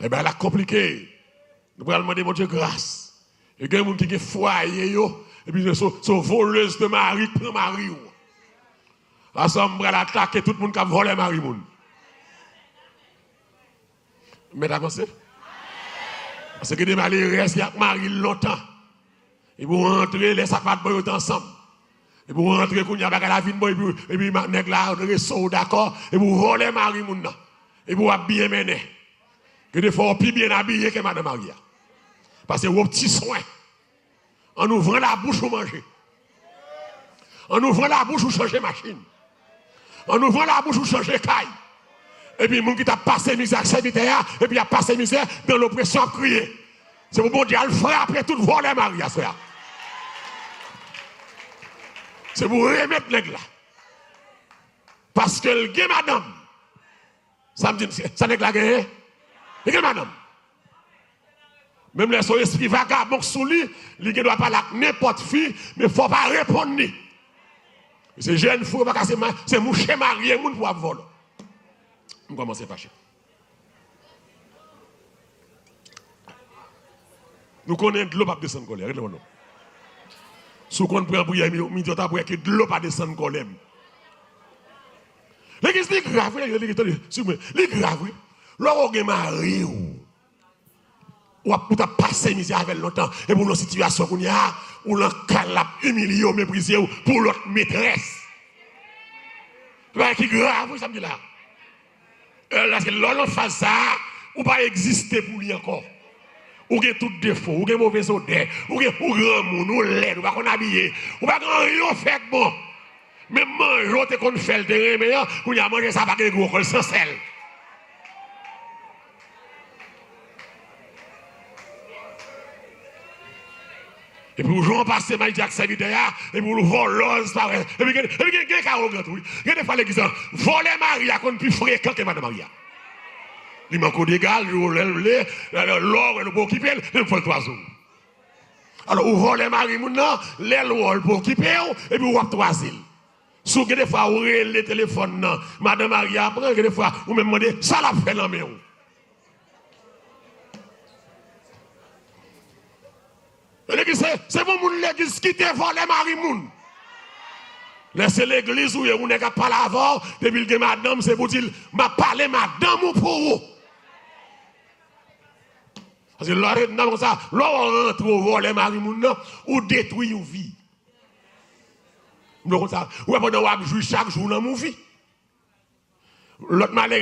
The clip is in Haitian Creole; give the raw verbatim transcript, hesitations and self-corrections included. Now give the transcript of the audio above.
E bagay la konplike. Nou pral mande Bondye gras. E gen moun ki gen fwaye yo, epi se, se volèz de mari k pran mari w. Aswè m pral atake tout moun k ap vòlè mari moun. Mèt avanse. Paske gen de malerèz ki ak mari l lontan. Epi w rantre, lè sa pa t bon, yo te ansanm. Epi w rantre kounye a, bagay la vin bon, epi, epi ma- nèg la adrese w, dakò, epi w vòlè mari moun nan. Epi w ap byen mennen. Gen de fwa w pi byen abiye ke madan mari a. Paske w ti swen. An ouvran labouch ou manje. An ouvran labouch ou chanje machin. An ouvran labouch ou chanje kay. Epi moun ki t ap pase mizè ak sèvitè a, epi y ap pase mizè, nan lopresyon ap kriye. Se pou Bondye al frape tout vòlè mari aswè a. Se pou remèt nèg la. Paske l gen madanm. Sa m di n, sa nèg la genyen? Li gen madanm. Menm lè se yon espri vagabon k sou li, li gen dwa pale ak nenpòt fi, men fò w pa reponn li. Se jèn fi, ou pa ka se, ma- se mouche marye moun pou w ap vòlò. M kòmanse fache. Nou konnen dlo p ap desann kòlè, rete non. Si w konn pran priyè, mi- midi, w t ap wè ke dlo pa desann kòlè m. Legliz li grav, wi, legliz, tande, silvouplè, li grav, wi. Lè w gen mari w, w ap, ou t ap pase mizè avè l lontan, epi w nan sitiyasyon kounye a, ou nan kay l ap imilye w, meprize w pou lòt metrès. Se bagay ki grav, wi, sa m di la. Paske lè w nan faz sa a, ou pa egziste pou li ankò. Ou gen tout defo, ou gen movez odè, ou gen, ou granmoun, ou lèd, ou pa konn abiye, ou pa gen anyen w fè k bon. Menm manje w te konn fè l te renmen an, kounye a manje sa pa gen gou ankò, l san sèl. Epi w jan w pase madanm ak sèvitè a, epi w vòlòz parèy. Epi gen, epi gen, gen ka awogan tou, wi. Gen de fwa legliz lan, vòlè mari a konn pi frekan ke madanm mari a. Li manke w dega, li wè l vle, lè, lè, lè w wè l ou pa okipe l, li fè l twaze w. Alò, ou vòlè mari moun nan, lè l wè w, l pa okipe w, epi w ap twaze l. Si w gen de fwa, ou rele telefòn nan, madanm mari a pran, gen de fwa, ou menm mande, sa l ap fè nan men w? Legliz, se, se pou moun legliz kite vòlè mari moun. Lè se legliz ou ye, yon nèg ap pale avè w, depi l gen madanm, se pou di l, m ap pale madanm ou pou ou. Paske lè w ret nan konsa, lè w rantre w vòlè mari moun nan, ou detwi yon vi. M di w konsa, ou wè pandan w ap jwi chak jou nan mouvi. Lòt malerèz